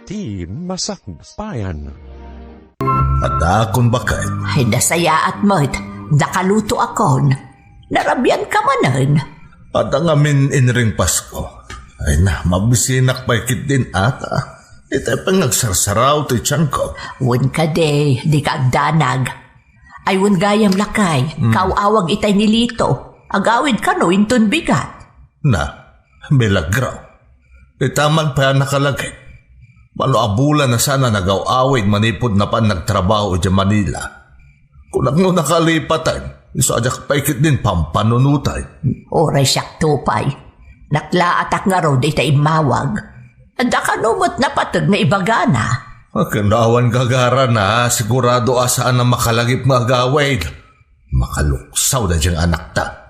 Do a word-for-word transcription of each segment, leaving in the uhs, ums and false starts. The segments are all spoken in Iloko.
ti masakbayan. Adda kon baket. Ay, nasayaat met. Nakalutoakon. Narabianka manen. Adda ngamin inring Pasko. Ay na, mabisinak pay ketdin ata. Itay pay nga agsarsaraw ti tianko. Wen kadi, dika agdanag. Ay, wen gayam lakay, Hmm. kaaw-awag itay ni Lito. Agawid kano inton bigat. Na, milagro. Ita man pay a nakalagip. Mano a bulan a saan a nagaw-awid manipud napan nagtrabaho idiay Manila. Kunak no nakalipaten, isu a diak pay ketdin pampanunoten. Uray siakto pay. Naklaatak ngarud ita immawag. Adda kano met napateg nga ibagana? Ken awan gagarana, sigurado a saan a makalagip nga agawid. Makaluksaw daydiay anakta.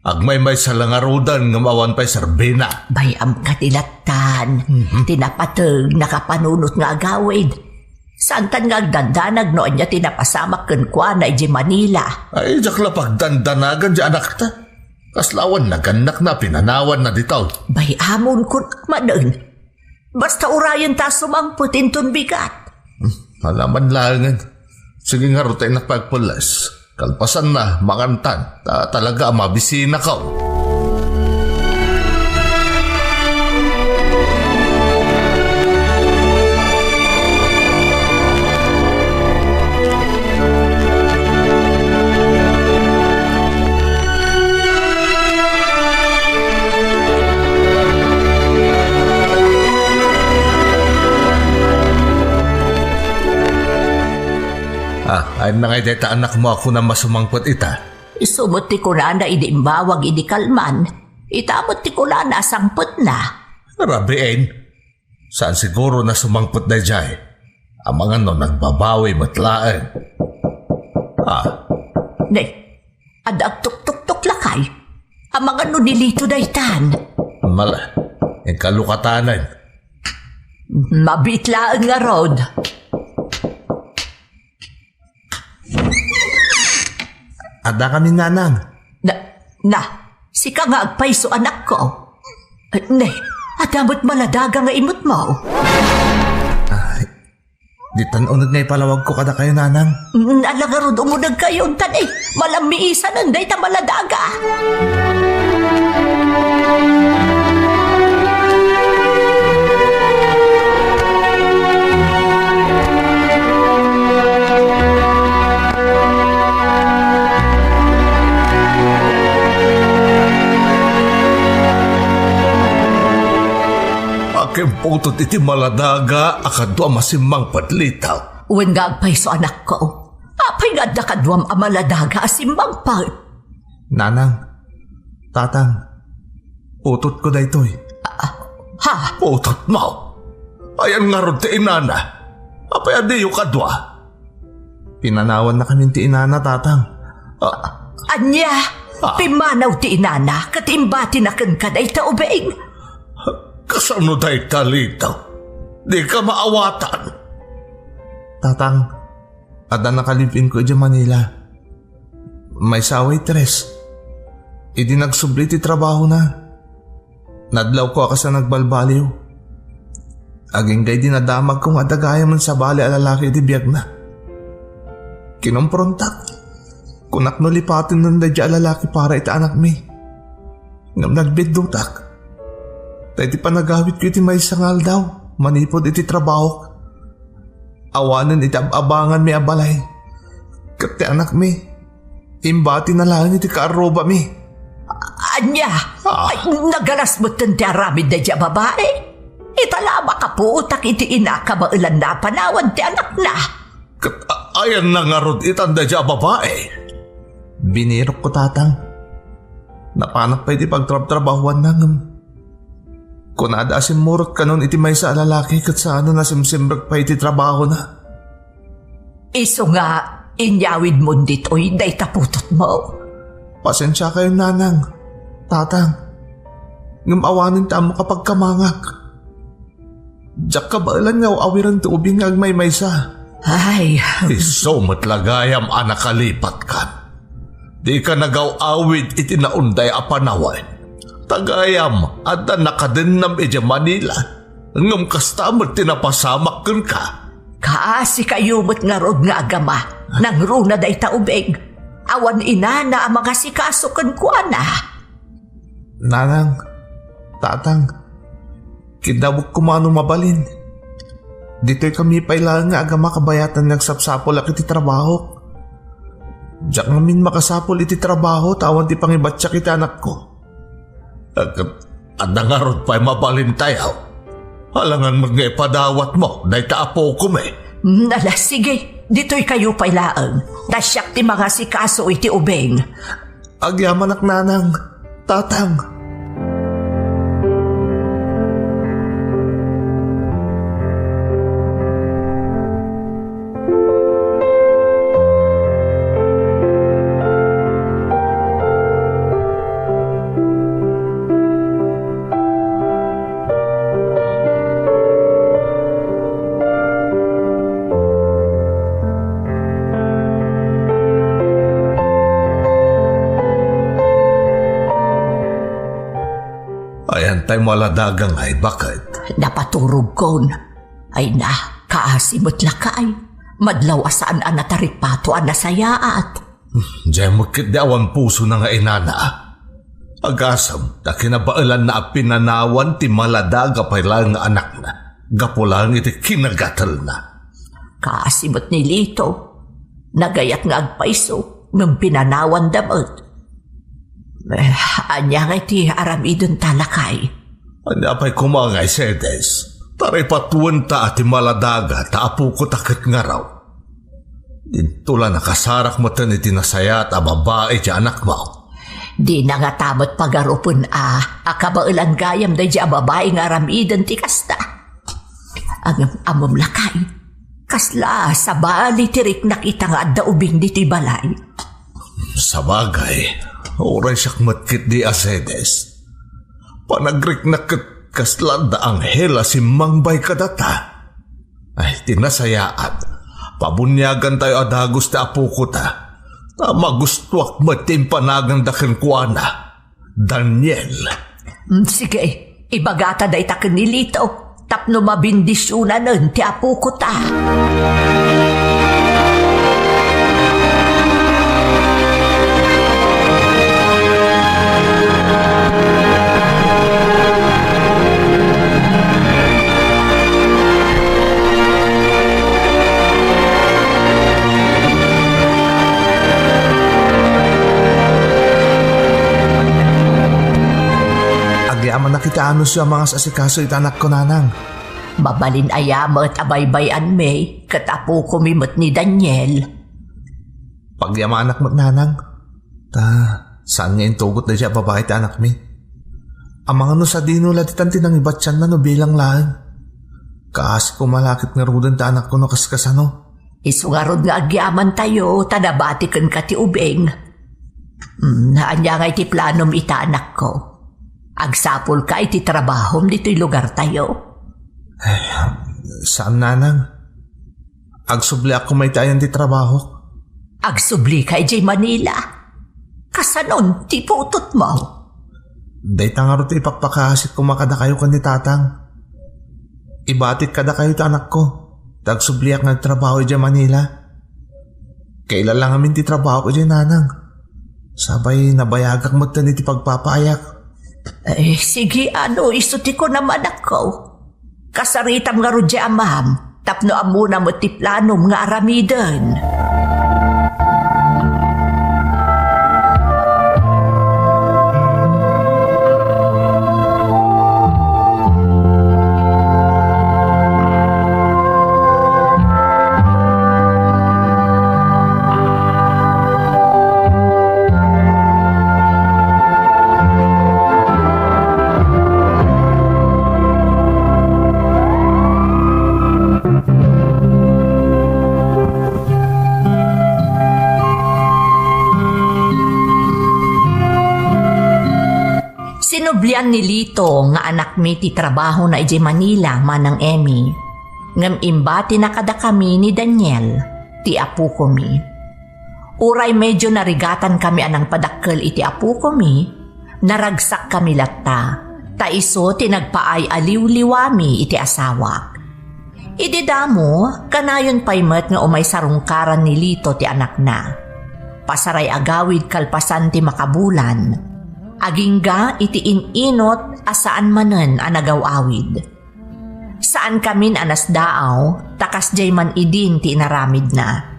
Agmaymaysa la ngaruden ngem awan pay serbina. Bay-am ka ti lattan. Mhm. Ti napateg, nakapanunot nga agawid. Saantan nga agdandanag no ania ti napasamak kenkuana idiay Manila. Ay, diak la pagdandanagan diay anakta. Kasla awan nagannakna a pinanawanna ditoy. Bay-amon kunak manen. Basta urayenta a sumangpet inton bigat. Hmm, ala man laengen. Sige ngarud ta innak pagpelles. Kalpasanna, mangantan. Ta talaga a mabisinako. Ah, ayanna ngay dayta anakmo a kunam a sumangpet ita. Isu met ti kunana idi immawag idi kalman. Ita met ti kunana a sangpetna. Rabiin. Saan siguro na sumangpet daydiay? Amangan no nagbabawi met laeng. Ah. Ne, adda agtuktuktok lakay. Amangan no ni Lito daytan. Mala, inkalukatanen. Mabiit laeng ngarud. Adda kami, Nanang. Na, na, sika nga agpayso, anakko. Ne, adda met maladaga nga imutmo. Ay, ditan uneg nga ipalawagko kadakayo, Nanang. Mm, ala ngarud, umunegkayo, untan, eh, malammiisanen dayta maladaga. Akin putot iti maladaga a kaduam a simmangpet, Lito. Wen nga agpayso, anakko. Apay nga adda kaduam a maladaga a simmangpet? Nanang, Tatang, putotko daytoy. Ah, ha? Putotmo? Ayan ngarud ti inana. Apay a diyo kadua? Pinanawannakamin ti inana, Tatang. Ah. Ania? Ah. Pimmanaw ti inana ket imbatina kenka dayta ubing? Kasano dayta, Lito? Dika maawatan. Tatang, adda nakalive-in ko idiay Manila. Maysa a waitress. Idi nagsubli ti trabahona, nadlawko a kas a nagbalbaliw. Agingga idi nadamagko nga adda gayamen sabali a lalaki iti biagna. Kinomprontak. Kunak no lipatennen daydiay a lalaki para iti anakmi. Ngem nagbiddutak. Ta iti panagawidko iti maysa nga aldaw, manipud iti trabahok, awanen iti ab-abanganmi a balay. Ket ti anakmi, imbatina laeng iti kaarrubami. Ania? Ah. Ay, nagalas metten ti aramid daydiay a babai. Ita la a makapuotak iti ina kabaelanna a panawan ti anakna. Ket a-, ayanna ngarud itan daydiay a babai? Binirokko, Tatang. Napanak pay ti pagtrabtrabahuanna, ngem kunada a simmurot kanon iti maysa a lalaki ket saanen a simsimrek pay iti trabahona. Isu nga inyawidmon ditoy dayta putotmo. Pasensiakayon, Nanang, Tatang, ngem awanen ti ammok a pagkamangak. Diak kabaelan nga aw-awiren ti ubing nga agmaymaysa. Ay. Isu met la gayam a nakalipatkan. Dika nagaw-awid iti naunday a panawen. Ta gayam, adda nakadennem idiay Manila. Ngem kasta met ti napasamak kenka. Kaasikayo met ngarud nga agama, nangruna dayta ubing. Awan inana a mangasikaso kenkuana. Nanang, tatang, kidawek koma no mabalin. Ditoy kami pay laeng nga agama kabayatan nga agsapsapulak iti trabahok. Diak ngamin makasapul iti trabaho ta awan ti pangibatiak iti anakko. Ket adda ngarud pay mabalintayo. Alangan met nga ipadawatmo dayta apokomi. Nala, sige, ditoykayo pay laeng. Ta siak ti mangasikaso iti ubing. Agyamanak, nanang, tatang. Ayan tay maladaga ngay, baket? Napaturogkon. Ay na, kaasi met lakay. Madlaw a saan a nataripato a nasayaat. Diay met ketdi awan pusona nga inana. Agasem ta kinabaelanna a pinanawan ti maladaga pay laeng nga anakna gapu laeng iti kinagatelna. Kaasi met ni Lito, nagayat nga agpayso ngem pinanawanda met. Eh, ania ngay ti aramidenta, lakay? Ania pay koma ngay, Cedes? Taripatuenta ti maladaga ta apokota ket ngarud. Dinto la nakasarak metten iti nasayaat a babai ti anakmo. Dina ngata met pagarupen a, a kabaelan gayam daydi a babai nga aramiden ti kasta. Ngem ammom lakay, kasla sabali ti riknak ita nga adda ubing ditoy balay. Sabagay, uray siak met ketdi a Cedes. Panagriknak ket kasla adda anghel a simmangbay kadata. Ay, ti nasayaat, pabuniagantayo a dagus ti apokota. Ta magustuak met ti impanaganda kenkuana, Daniel. Mm, sige, ibagata dayta ken ni Lito tapno mabendisionanen ti apokota. Agyamanak iti anusyo a mangasasikaso iti anakko, nanang. Mabalin aya met a baybay-anmi ket apokomi met ni Daniel. Pagyamanak met, nanang. Ta, saan nga intugot daydi a babai ti anakmi? Amangan no sadino la ditan ti nangibatianna no bilang laeng. Kaasi koma la ket ngaruden ti anakko no kaskasano. Isu ngarud nga agyamantayo ta nabati kenka ti ubing. Hmm, ania ngay ti planom ita, anakko? Agsapulka iti trabahom ditoy lugartayo? Eh, saan, nanang. Agsubliak koma iti ayan ti trabahok. Agsublika idiay Manila? Kasanon ti putotmo? Dayta ngarud ti ipakpakaasik koma kadakayo ken ni tatang. Ibatik kadakayo ti anakko, ta agsubliak nga agtrabaho idiay Manila. Kaila la ngamin ti trabahok idiay, nanang. Sabay nabayagak metten iti pagpapaayak. Eh, sige, no isu ti kunam, anakko. Kasaritam ngarud diay amam, tapno ammona met ti planom nga aramiden. Sinublian ni Lito nga anakmi ti trabahona idiay Manila, Manang Emmy. Ngem imbatina kadakami ni Daniel, ti apokomi. Uray medio narigatankami a nangpadakkel iti apokomi, naragsakkami latta, Ta isu ti nagpaay a liwliwami iti asawak. Idi damo, kanayon pay met nga umay sarungkaran ni Lito ti anakna. Pasaray agawid kalpasan ti makabulan. Agingga iti in-inot a saan manen a nagaw-awid. Saankamin a nasdaaw, ta kasdiay man idin ti inaramidna.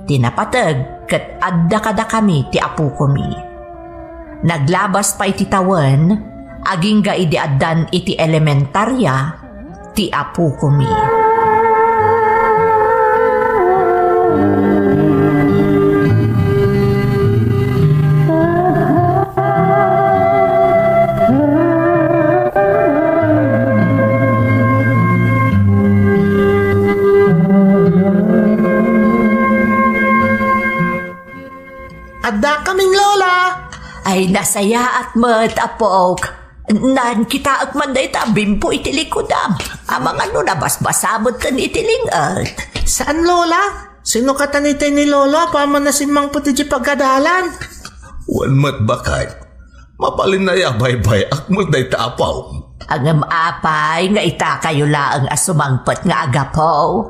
Ti napateg ket adda kadakami ti apokomi. Naglabas pay ti tawen, agingga idi addan iti elementaria ti apokomi. Adda kaming lola. Ay, nasayaat met, apok. Naan kitaek man dayta a bimpo iti likudam. Amangan no nabasbasa met ken iti ling-et. Saan, lola? Sino katan itay ni lolo apaman a simmangpet iti pagadalan? Wen met, baket. Mabalin a baybay-ak met dayta, apo. Ngem apay nga itakayo laeng a sumangpet nga agapo?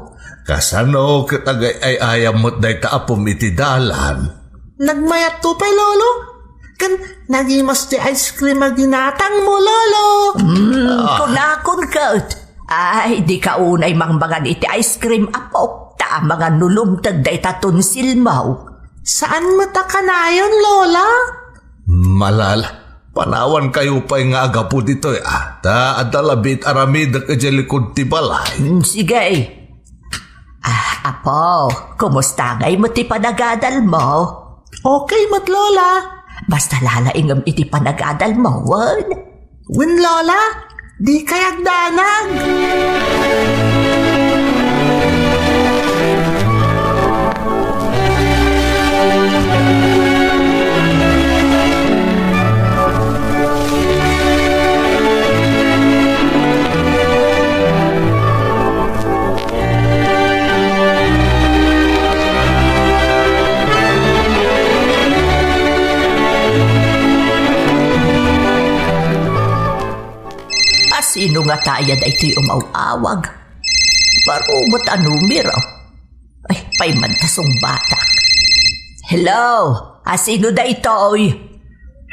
Kasano ket agay-ay-ayam met dayta apom iti dalan? Nagmayat to pay, lolo. Ken nagimas ti ice cream a ginatangmo, lolo. Mm, Ah. kunakon ket. Ay, dika unay mangmangan iti ice cream, apok. Ta amangan no lumteg dayta tonsilmo. Saan met a kanayon, lola? Malala, panawankayo pay nga agapo ditoy, a. Ta adda labi ti aramidek idiay likud ti balay. Mm, sige. Ah, apo, kumusta ngay met ti panagadalmo? Okay met, lola. Basta lalaingem iti panagadalmo, wen? Wen, lola, dikay agdanag. Asino ngata aya daytoy umaw-awag? Baro met a numero. Ay, pay man ta sungbatak. Hello, asino daytoy?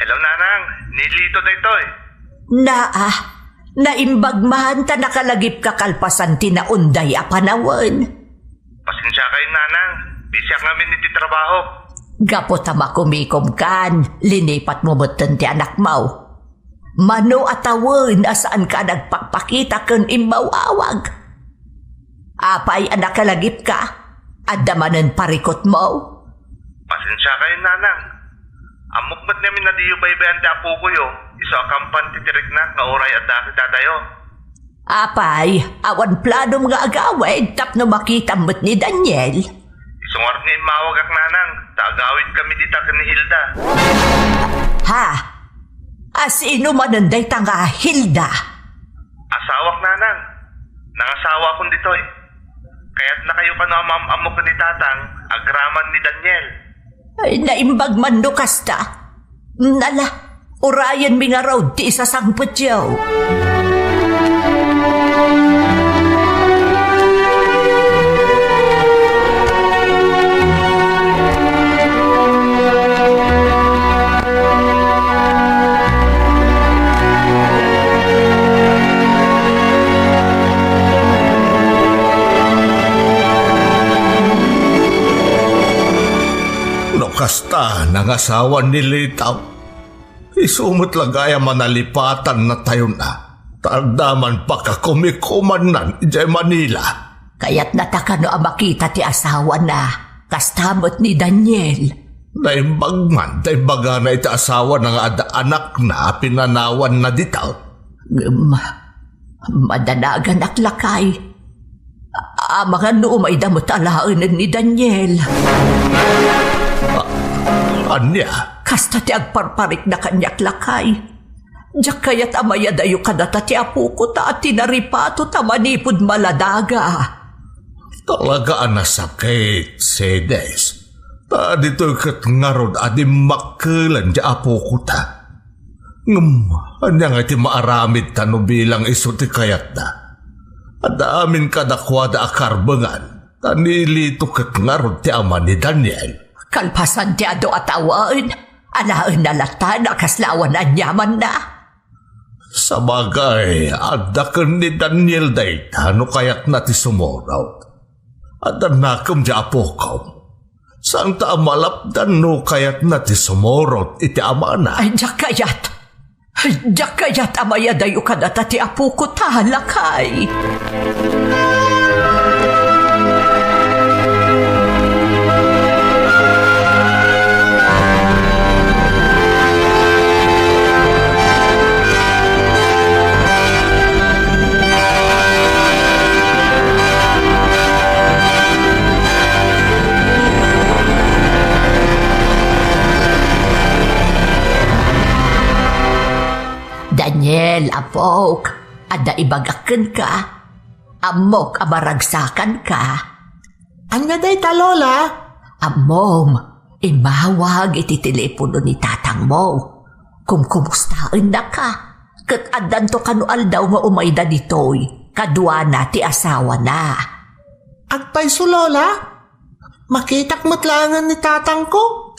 Hello, Nanang. Ni Lito daytoy. Naa, naimbag man ta nakalagipka kalpasan ti naunday a panawen. Pasensiakayo, Nanang. Busyak ngamin iti trabaho. Gapu ta makumikomkan, linipatmo metten ti anakmo. Mano a tawen a saanka a nagpakpakita ken immaw-awag? Apay a nakalagipka? Adda manen parikutmo? Pasensiakayo, Nanang. Ammok met ngamin a diyo baybay-an ti apokoyo, isu a kampan ti tirikna nga uray adda kadatayo. Apay, awan planom nga agawid tapno makitam met ni Daniel? Isu ngarud nga immawagak, Nanang, ta agawidkami dita ken ni Hilda. Ha? Asino manen dayta nga Hilda? Asawak, Nanang. Nangasawakon ditoy. Kayatnakayo kano a maam-ammo ken ni Tatang, agraman ni Daniel. Ay, naimbag man no kasta. Nala, urayenmi ngarud ti isasangpetyo. No kasta, nangasawa ni Lito. Isu met la gayam a nalipatannatayon a, ta adda man pakakumikumannan idiay Manila. Kayatnata kano a makita ti asawana, kasta met ni Daniel? Naimbag man ta imbagana iti asawana nga adda anakna a pinanawanna dita. Ngem, madanaganak lakay. Amangan no umayda met alaenen ni Daniel. A-, ania? Kasta ti agparparikna kaniak lakay. Diak kayat a mayadayo kadata ti apokota a tinaripatota manipud maladaga. Talaga a nasakit, Cedes. Ta ditoy ket ngarud a dimmakkelen ti apokota. Ngem ania ngay ti maaramidta no bilang isu ti kayatda? Adda amin kadakuada a karbengan, ta ni Lito ket ngarud ti ama ni Daniel. Kalpasan ti adu a tawen, alaenna latta no kasla awan aniamanna. Sabagay, adda ken ni Daniel dayta no kayatna ti sumurot. Adda nakem diay apokom. Saanta a malapdan no kayatna ti sumurot iti amana. Ay, diak kayat. Ay, diak kayat a mayadayo kadata ti apoko ta, lakay. Daniel, apok, adda ibagak kenka. Ammok a maragsakanka. Ania dayta, Lola? Ammom, immawag iti telepono ni tatangmo. Kumkumustaennaka, ket addanto kano aldaw nga umayda ditoy, kaduana ti asawana. Agpayso, Lola? Makitak met laengen ni tatangko?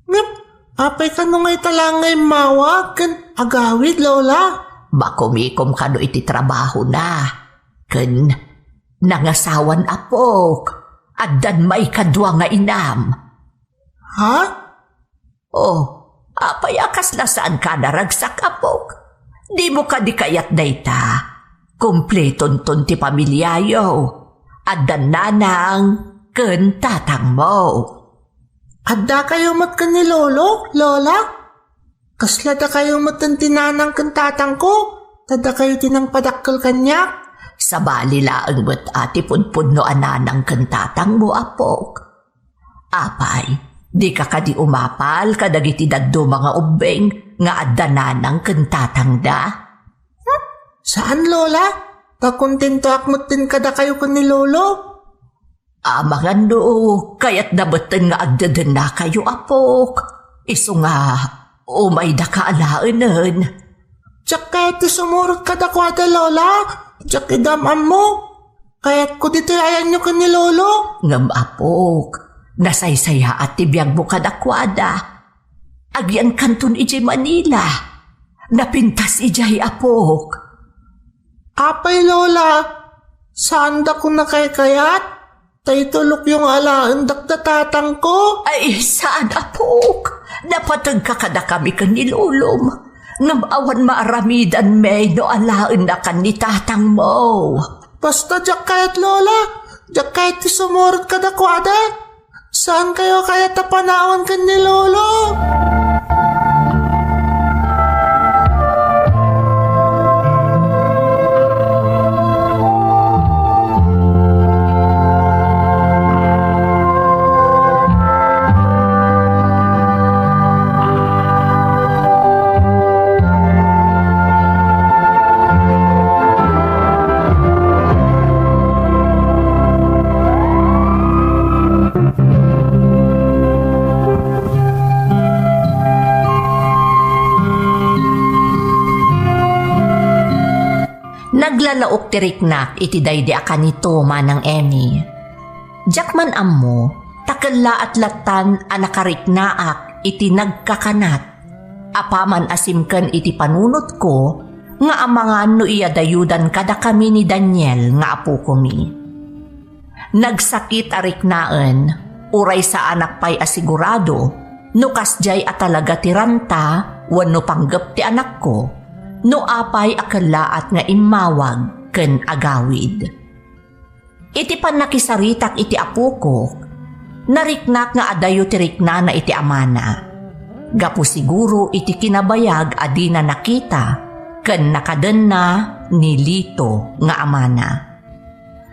Ngem, apay kano nga ita laeng nga immawag ken agawid, Lola? Makumikom kano iti trabahona. Ken nangasawan, apok, addan maikadua nga inam. Ha? Oh, apay a kasla saanka a naragsak, apok? Dimo kadi kayat dayta? Kumpletonton ti pamiliayo. Addan nanang ken tatangmo. Addakayo met ken ni Lolo, Lola? Kasla dakayo met ti nanang ken tatangko, ta dakayo ti nangpadakkel kaniak? Sabali laeng met a ti pudpudno a nanang ken tatangmo, apok. Apay, dika kadi umapal kadagiti dadduma nga ubbing nga adda nanang ken tatangda? Hmm? Saan, Lola? Ta kontentoak metten kadakayo ken ni Lolo. Amangan no kayatda metten nga agdedennakayo, apok. Isu nga, umaydaka alaenen. Diak kayat ti sumurot kadakuada, Lola. Diak idam-ammo. Kayatko ditoy ayanyo ken ni Lolo. Ngem, apok, nasaysayaat ti biagmo kadakuada. Agyankanton idiay Manila. Napintas idiay, apok. Apay, Lola, saandakon a kaykayat? Ta itulokyo nga alaendak da tatangko. Ay, saan, apok. Napategka kadakami ken ni Lolom. Ngem awan maaramidanmi no alaennakan ni tatangmo. Basta diak kayat, Lola. Diak kayat ti sumurot kadakuada. Saankayo kayat a panawan ken ni Lolo? Naglalaok ti riknak iti daydi a kanito, Manang Emmy. Diak man ammo, ta kellaat lattan a nakariknaak iti nagkakanat. Apaman a simken iti panunotko nga amangan no iyadayudan kadakami ni Daniel nga apokomi. Nagsakit a riknaen, uray saanak pay a sigurado no kasdiay a talaga ti ranta wenno panggep ti anakko, no apay a kellaat nga immawag ken agawid. Iti pannakisaritak iti apoko, nariknak nga adayo ti riknana iti amana. Gapu siguro iti kinabayag a dina nakita ken nakadenna ni Lito nga amana.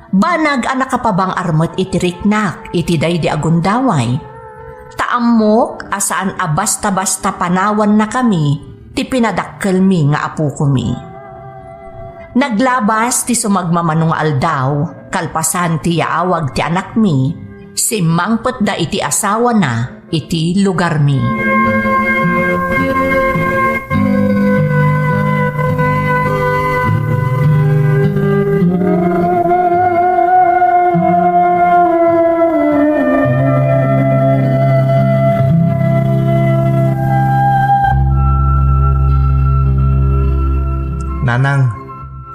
Banag a nakapabangar met iti riknak iti daydi a gundaway. Ta ammok a saan a basta-basta panawannakami ti pinadakkelmi nga apokomi. Naglabas ti sumagmamano nga aldaw, kalpasan ti yaawag ti anakmi, simmangpetda iti asawana iti lugarmi.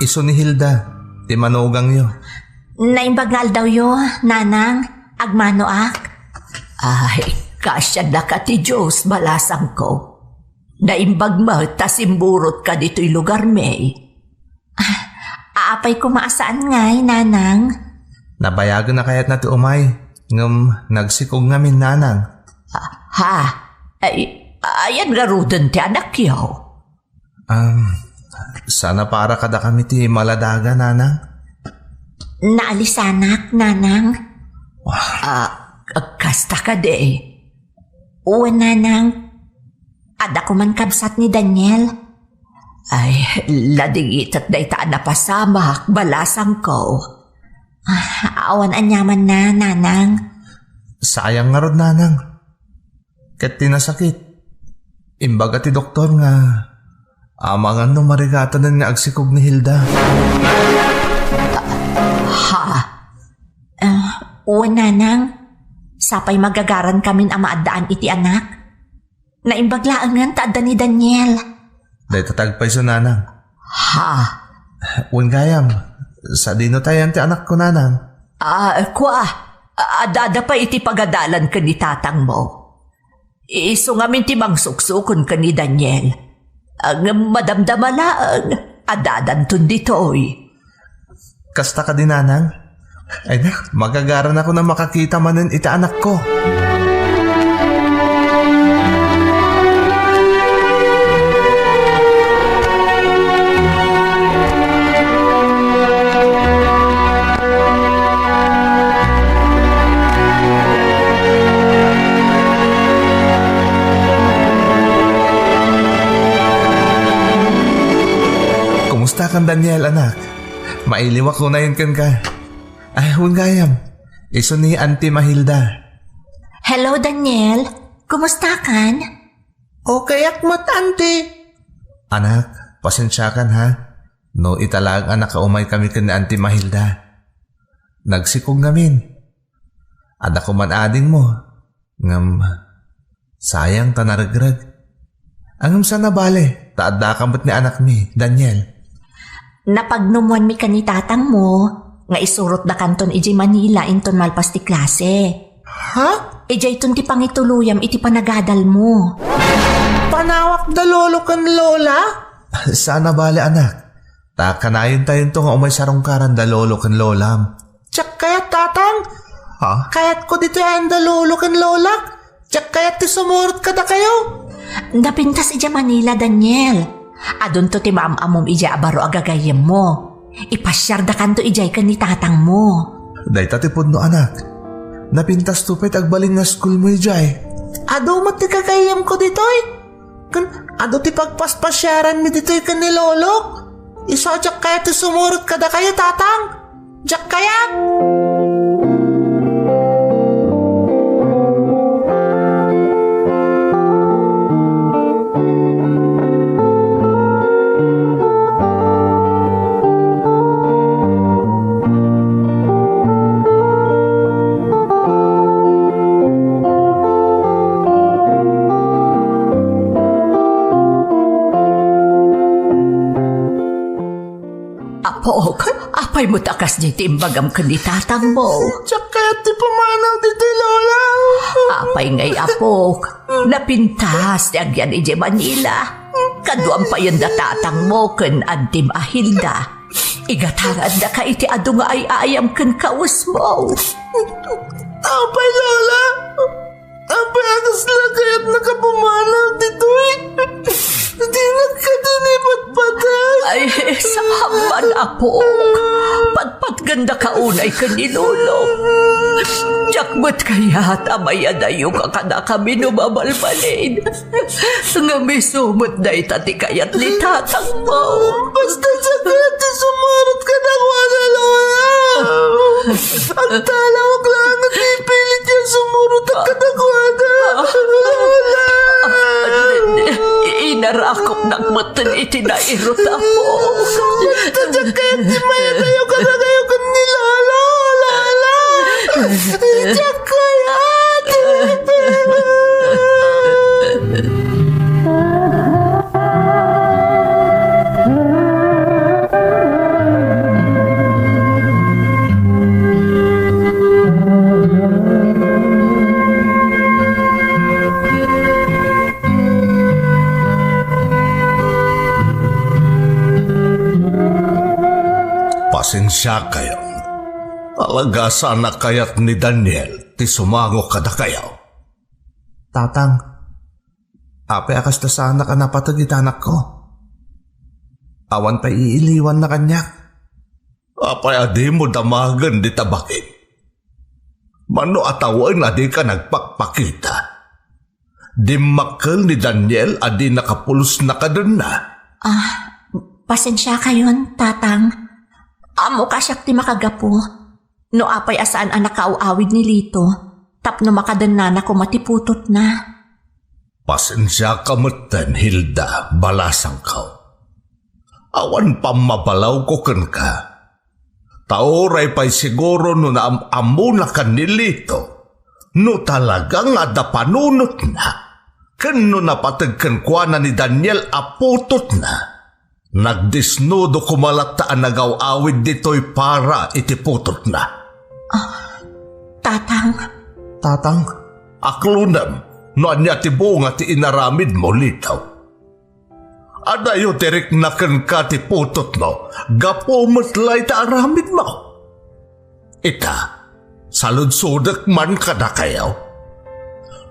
Isu ni Hilda, ti manugangyo. Naimbag nga aldawyo, Nanang. Agmanoak. Ay, kasiannaka ti Dios, balasangko. Naimbag met ta simmurotka ditoy lugarmi. Ah, apay koma a saan ngay, Nanang? Nabayagen a kayatna ti umay, ngem nagsikog ngamin, Nanang. Ah, ha? Ay, ayan ngaruden ti anakyo? Um, saan a para kadakami ti maladaga, Nanang? Naalisanak, Nanang. Ah, kasta kadi. Wen, Nanang, adda koman kabsat ni Daniel. Ay, ladingitek dayta a napasamak, balasangko. Ah, awan aniamanna, Nanang. Sayang ngarud, Nanang. Ket ti nasakit, imbaga ti doktor nga amangan no marigatanen nga agsikog ni Hilda. Ha? Ah, wen, Nanang, sapay magagarankamin a maaddaan iti anak. Naimbag laengen ta adda ni Daniel. Dayta ti agpayso, Nanang. Ha? Wen gayam, sadino tayan ti anakko, Nanang? Ah, kua, adda pay iti pagadalan ken ni tatangmo. Isu ngamin ti mangsuksukon ken ni Daniel. Ngem madamdama laeng, adadanton ditoy. Kasta kadi, Nanang? Ay na, magagaranakon a makakita manen iti anakko. Kumustakan, Daniel, anak? Mailiwak unayen kenka. Ay, wen gayam. Isu ni Auntie Mahilda. Hello, Daniel. Kumustakan? Okay ak met, Auntie. Anak, pasensiakan, ha? No ita laeng a nakaumay kami ken ni Auntie Mahilda. Nagsikog ngamin. Adda koman adingmo. Ngem, sayang ta naregreg. Ngem saan a bale, ta addaka met ni anakmi, Daniel. Napagnumoanmi ken ni tatangmo nga isurotdakanton idiay Manila inton malpas ti klase. Ha? Idiayton ti pangituloyam iti panagadalmo. Panawak da lolo ken lola? Saan a bale, anak. Ta kanayontayon to nga umay sarungkaran da lolo ken lolam. Diak kayat, Tatang. Ha? Kayatko ditoy ayan da lolo ken lolak. Diak kayat ti sumurot kadakayo. Napintas idiay Manila, Daniel. Adunto ti maam-ammom idiay a baro a gagayyemmo. Ipasiardakanto idiay ken ni tatangmo. Dayta ti pudno, anak. Napintasto pay ti agbalin nga schoolmo idiay. Adu met ti gagayyemko ditoy. Ken adu ti pagpaspasiaranmi ditoy ken ni lolok. Isu a diak kayat ti sumurot kadakayo, Tatang. Diak kayat. Apok, apay met a kasdi ti imbagam ken ni tatangmo? Diak kayat ti pumanaw ditoy, Lola. Apay ngay, apok? Napintas ti agyan idiay Manila. Kaduam payen da tatangmo ken Antim a Hilda. Igatangaddaka iti adu nga ay-ayam ken kawesmo. Apay, Lola? Apay a kasla kayatnaka pumanaw ditoy? Dinak kadi ni patpateg. Ay, saan man, apok. Patpatgandaka unay ken ni lolo. Diak met kayat a mayadayoka kadakami no mabalbalin. Ngem isu met dayta ti kayat ni tatangmo. Basta diak kayat ti sumurot kadakuada, Lola. Agtalawak laeng ti ipilit nga sumurot kadakuada, Lola. Inarakopnak metten iti nairut, apok. Basta diak kayat ti mayadayo kadakayo ken ni Lola, Lola. Diak kayat. Siakayon, talaga saan a kayat ni Daniel ti sumango kadakayo. Tatang, apay a kasta saanak a napateg iti anakko? Awan pay iiliwanna kaniak. Apay a dimo damagen dita bagim? Mano a tawen a dika nagpakpakita? Dimmakkel ni Daniel a di nakapulosna kadenna. Ah, pasensiakayon, Tatang. Ammok a siak ti makagapu. No apay a saan a nakaaw-awid ni Lito, tapno makadennana koma ti putotna. Pasensiaka metten, Hilda, balasangko. Awan pammabalawko kenka. Ta uray pay siguro no naam-ammona ken ni Lito, no talaga nga adda panunotna, ken no napateg kenkuana ni Daniel a putotna, nagdisnudo koma latta a nagaw-awid ditoy para iti putotna. Tatang. Tatang. Aklonem no ania ti bunga ti inaramidmo, Lito. Adayo ti rikna kenka ti putotmo gapu met la ita aramidmo. Ita, saludsodek man kadakayo.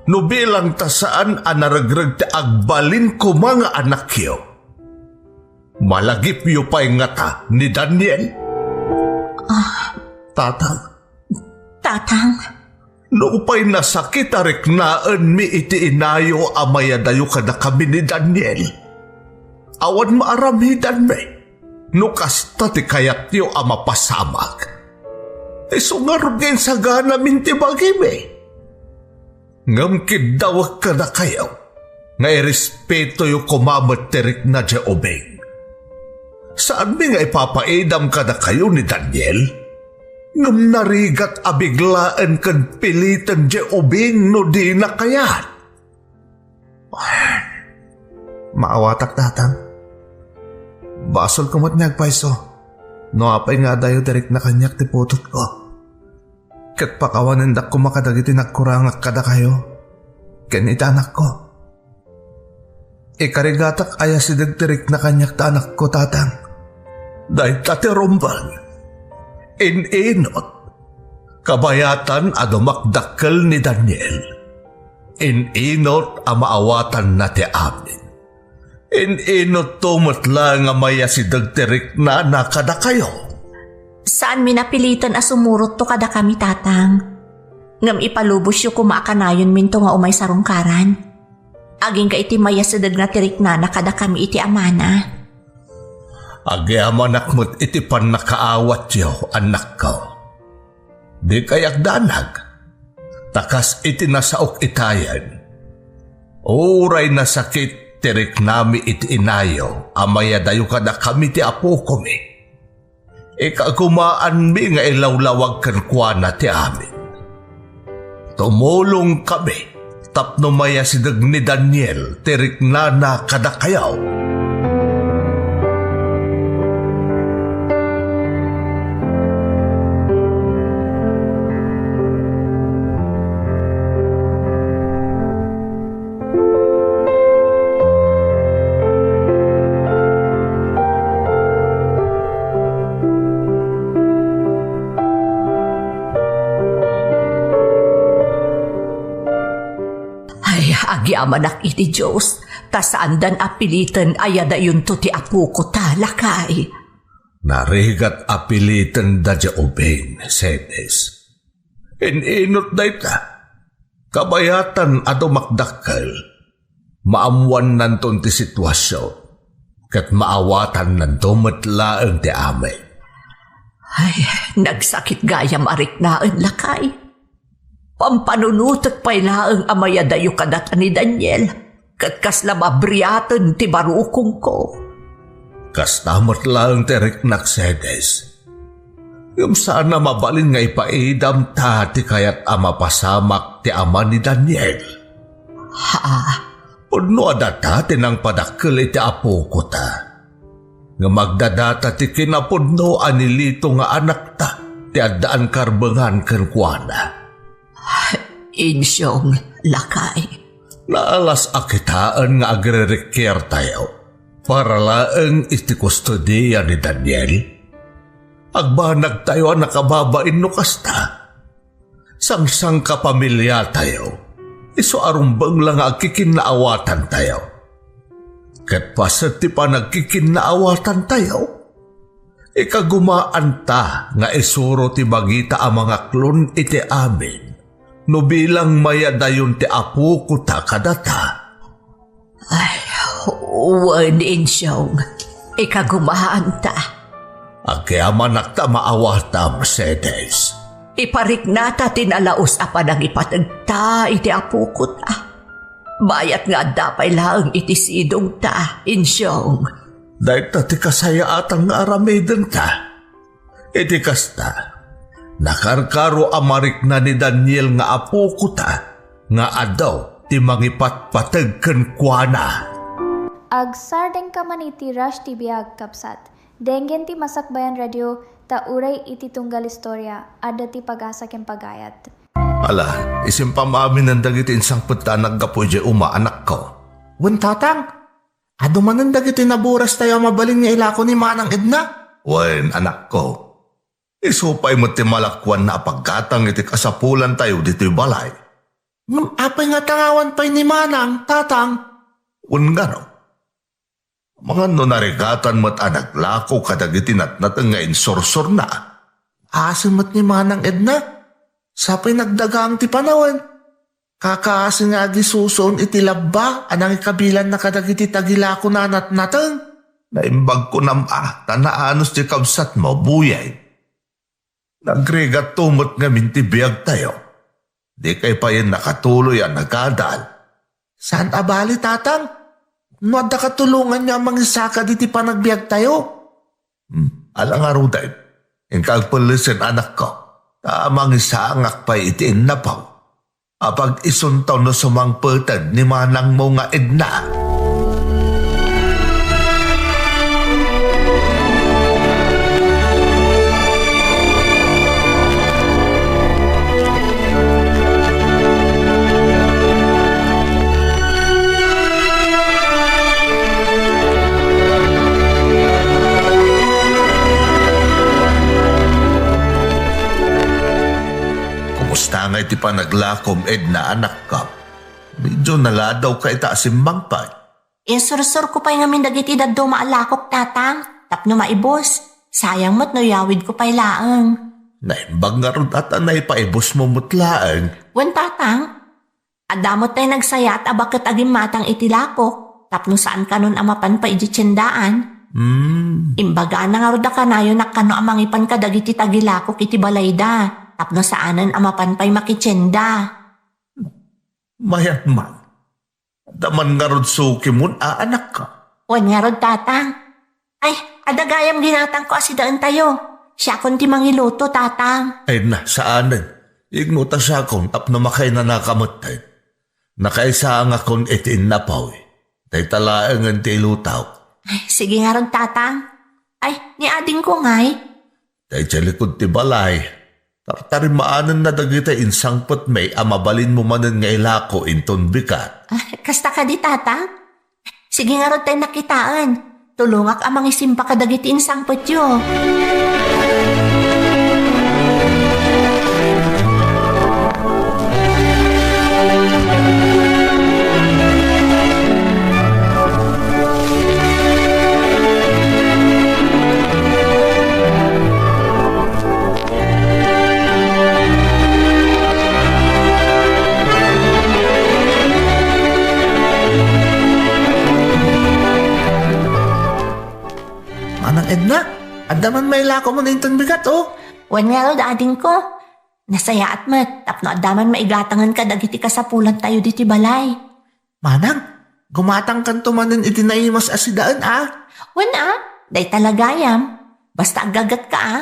No bilang ta saan a naregreg ti agbalin koma nga anakyo, malagipyo pay ngata ni Daniel? Ah. Tatang. Tatang. Nupay nasakit a riknaenmi iti inayo a mayadayo kadakami ni Daniel, awan maaramidanmi no kasta ti kayatyo a mapasamak. Isu ngarud nga insaganam iti bagimi. Ngem kiddawek kadakayo nga irespetoyo koma met ti rikna diay ubing. Saanmi nga ipapaidam kadakayo ni Daniel, ngem narigat a biglaen ken piliten diay ubing no dina kayat. Maawatak, Tatang. Basolko met nga agpayso no apay nga adayo ti rikna kaniak ti putotko. Ket pakawanendak koma kadagiti nagkurangak kadakayo ken iti anakko. Ikarigatak a yasideg ti rikna kaniak ta anakko, Tatang. Dayta ti rumbeng. In-inut, kabayatan a dumakdakkel ni Daniel. In-inut a maawatanna ti amin. In-inutto met laeng a mayasideg ti riknana kadakayo. Saanmi napiliten a sumurotto kadakami, Tatang. Ngem ipalubosyo koma a kanayonminto nga umay sarungkaran. Agingga iti mayasideg nga ti riknana kadakami iti amana. Agyamanak met iti pannakaawatyo, annakko. Dikay agdanag, ta kas iti nasaok itayen, uray nasakit ti riknami iti inayo a mayadayo kadakami ti apokomi. Ikagumaanmi nga ilawlawag kenkuana ti amin. Tumulongkami tapno mayasideg ni Daniel ti riknana kadakayo. Ay, agyamanak iti Dios, ta saandan a piliten a yadayonto ti apoko ta, lakay. Narigat a piliten dayta a ubing, Cedes. In-inut dayta. Kabayatan a dumakdakkel. Maammuannanton ti situasion, ket maawatannanto met laeng ti amin. Ay, nagsakit gayam a riknaen, lakay. Pampanunotek pay laeng a mayadayo kadata ni Daniel, ket kasla mabriaten ti barukongko. Kasta met laeng ti riknak, Cedes. Ngem saan a mabalin nga ipaidam ta ti kayat a mapasamak ti ama ni Daniel. Ha? Pudno a data ti nangpadakkel iti apoko ta. Ngem agdadata ti kinapudno a ni Lito nga anakta ti addaan karbengan kenkuana. Insyong, lakay. Naalas a kitaen nga agririkkirtayo para laeng iti kustodia ni Daniel. Agbanagtayo a nakababain no kasta. Sangsangkapamiliatayo, isu a rumbeng la nga agkikinnaawatantayo. Ket paset ti panagkikinnaawatantayo, ikagumaanta nga isuro ti bagita a mangaklon iti amin no bilang mayadayon ti apokota kadata. Ay, wen, Insyong, ikagumaanta. Agkiamanak ta maawatam, Mercedes. Ipariknata ti nalaus a panangipategta iti apokota. Bayat nga adda pay laeng iti sidongta, Insyong. Dayta ti kasayaatan nga aramidenta. Iti kasta, nakarkaro a marikna ni Daniel nga apokota nga adu ti mangipatpateg kenkuana. Agsardengka man iti Rush ti Biag, kabsat. Denggen ti Masakbayan Radio, ta uray iti tunggal istorya, adda ti pag-asa ken pagayat. Ala, isimpam amin dagiti insangpet ta naggapu idiay uma, anakko. Wen, tatang, adu manen dagiti naburastayo a mabalin nga ilako ni Manang Edna? Wen, anakko. Isu pay met ti malakuanna a paggatang iti kasapulantayo ditoy balay. Ngem apay nga tangawan pay ni Manang, tatang? Wen ngarud, mangan no narigatan met a naglako kadagiti natnateng nga insursurna. Asin met ni Manang Edna, sapay nagdagang ti panawen. Kakaasin nga agisusuon iti labba a nangikabilanna kadagiti tagilakona a natnateng. Naimbag kunam a, ta naanus ti kabsatmo, Buyay. Nagrigatto met ngamin ti biagtayo. Dikay payen nakatuloy a nagadal. Saan a bali, tatang? No adda katulonganyo a mangisaka diti panagbiagtayo? Hmm, ala ngaruden. Inka agpellesen, anakko. Ta mangisangak pay iti innapaw. Apag-isunto no sumangpeten ni manangmo nga Edna. Kumusta ngay ti panaglakom, Edna, anakko? Medyo naladawka ita a simmangpet. Insursurko pay ngamin dagiti dadduma a lakok, tatang, tapno maibus. Sayang met no iyawidko pay laeng. Naimbag ngarud a ta naipaibusmo met laeng. Wen, tatang. Adda met tay nagsayaat a baket a gimmatang iti lakok, tapno saan kanon a mapan pay idiay tiendaan. Hmm. Imbagana ngarud a kanayonak kano a mangipan kadagiti tagilakok iti balayda, tapno saanen a mapan pay makitienda. Mayat man. Adda man ngarud sukimon a anakka. Wen ngarud, tatang. Ay, adda gayam ginatangko a sidaentayo. Siakon ti mangiluto, tatang. Ay na, saanen. Igno ta siakon tapno makainanaka metten. Nakaisangakon iti innapaw. Dayta laengen ti ilutaw. Ay, sige ngarud, tatang. Ay, ni adingko ngay? Daydiay likud ti balay. Tartarimaanenna dagiti insangpetmi a mabalinmo manen nga ilako inton bigat. Ah, kasta kadi, tatang? Sige ngarud tay nakitaen. Tulongak a mangisimba kadagiti insangpetyo. Manang Edna, adda man mailako mo inton bigat, o? Wen ngarud, adingko. Nasayaat met tapno adda man maigatangen kadagiti kasapulantayo ditoy balay. Manang, gumatangkanto manen iti naimas a sidaen, a? Wen a, dayta la gayam. Basta aggagetka, a.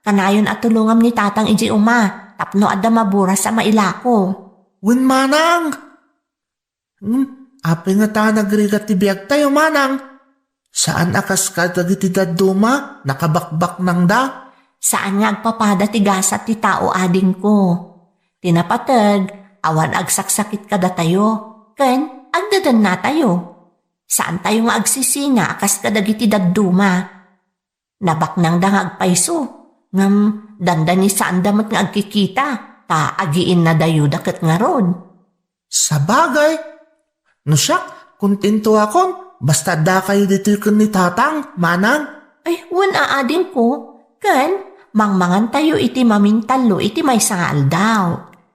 Kanayon a tulongam ni tatang idiay uma tapno adda maburas a mailako. Wen, manang! Hmm, apay ngata a nagrigat ti biagtayo, manang? Saan a kas kadagiti dadduma, nakabakbaknangda? Saan nga agpapada ti gasat ti tao, adingko. Ti napateg, awan agsaksakit kadatayo, ken agdadannatayo. Saantayo nga agsisina a kas kadagiti dadduma. Nabaknangda nga agpayso. Ngem dandani saanda met nga agkikita, ta agiinnadayoda ket ngarud. Sabagay, no siak, kontentoakon, basta addakayo ditoy ken ni Tatang, Manang. Ay, wen a adingko, ken mangmangantayo iti mamintallo iti maysa nga aldaw.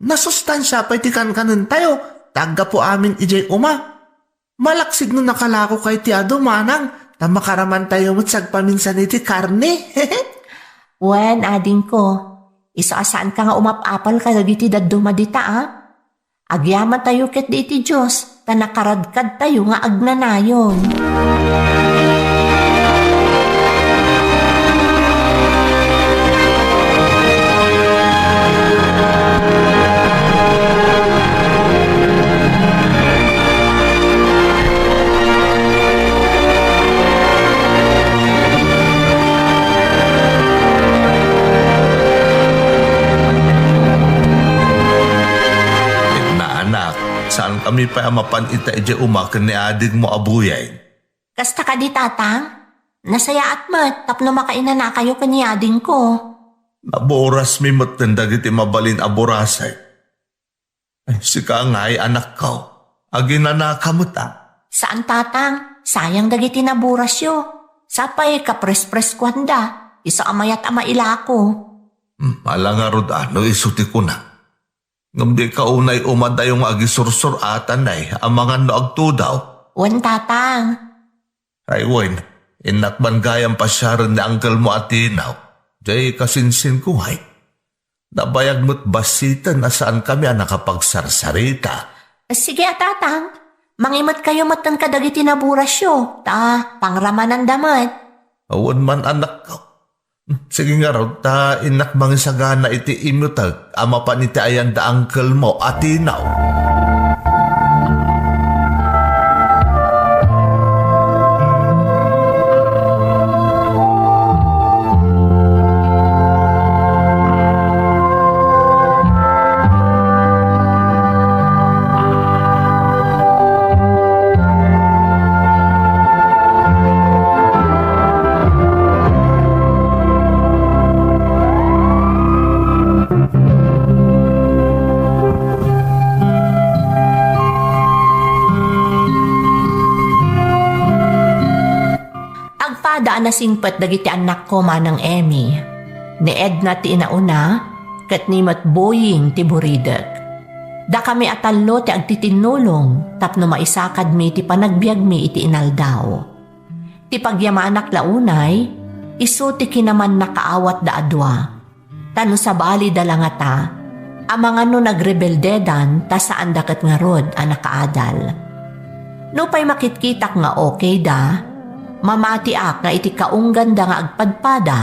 Nasustansia pay ti kankanentayo, ta aggapu amin idiay uma. Malaksid no nakalakokayo ti adu, Manang, ta makaramantayo met sagpaminsan iti karne. Wen, adingko, isu a saanka nga umap-apal kadagiti dadduma dita, a? Agyamantayo ketdi iti Dios, ta nakaradkadtayo nga agnanayon. Edna, anak, saankami pay a mapan ita idiay uma ken ni adingmo a Boyeng? Kasta kadi, Tatang? Nasayaat met tapno makainanakayo ken ni adingko. Naburasmi metten dagiti mabalin a burasek. Ay, sika ngay, anakko, aginanaka met a? Saan, Tatang. Sayang dagiti naburasyo. Sapay kaprespreskuanda. Isu a mayat a mailako. Hmm, ala ngarud a no isu ti kuna. Ngem dika unay umadayo nga agisursur-atanay amangan no agtudaw. Wen, Tatang. Ay wen, innak man gayam pasiaren ni angkelmo a Tino. Jay kasinsinko ngay. Nabayag met bassiten a saankami a nakapagsarsarita. Sige a, Tatang. Mangimetkayo metten kadagiti naburasyo, ta pangramananda met. Awan man, anakko. Sige ngarud, ta innak mangisagana iti imutek a mapan iti ayan da angkelmo a Tino. Agpada a nasingpet dagiti annakko, Manang Emmy. Ni Edna ti inauna, ket ni met Boying ti buridek. Dakami a tallo ti agtitinnulong tapno maisakadmi ti panagbiagmi iti inaldaw. Ti pagyamanak la unay, isu ti kinamannakaawatda a dua. Ta no sabalida la ngata, amangan no nagrebeldedan ta saanda ket ngarud a nakaadal. Nupay makitkitak nga okayda, mamatiak nga iti kaungganda nga agpadpada,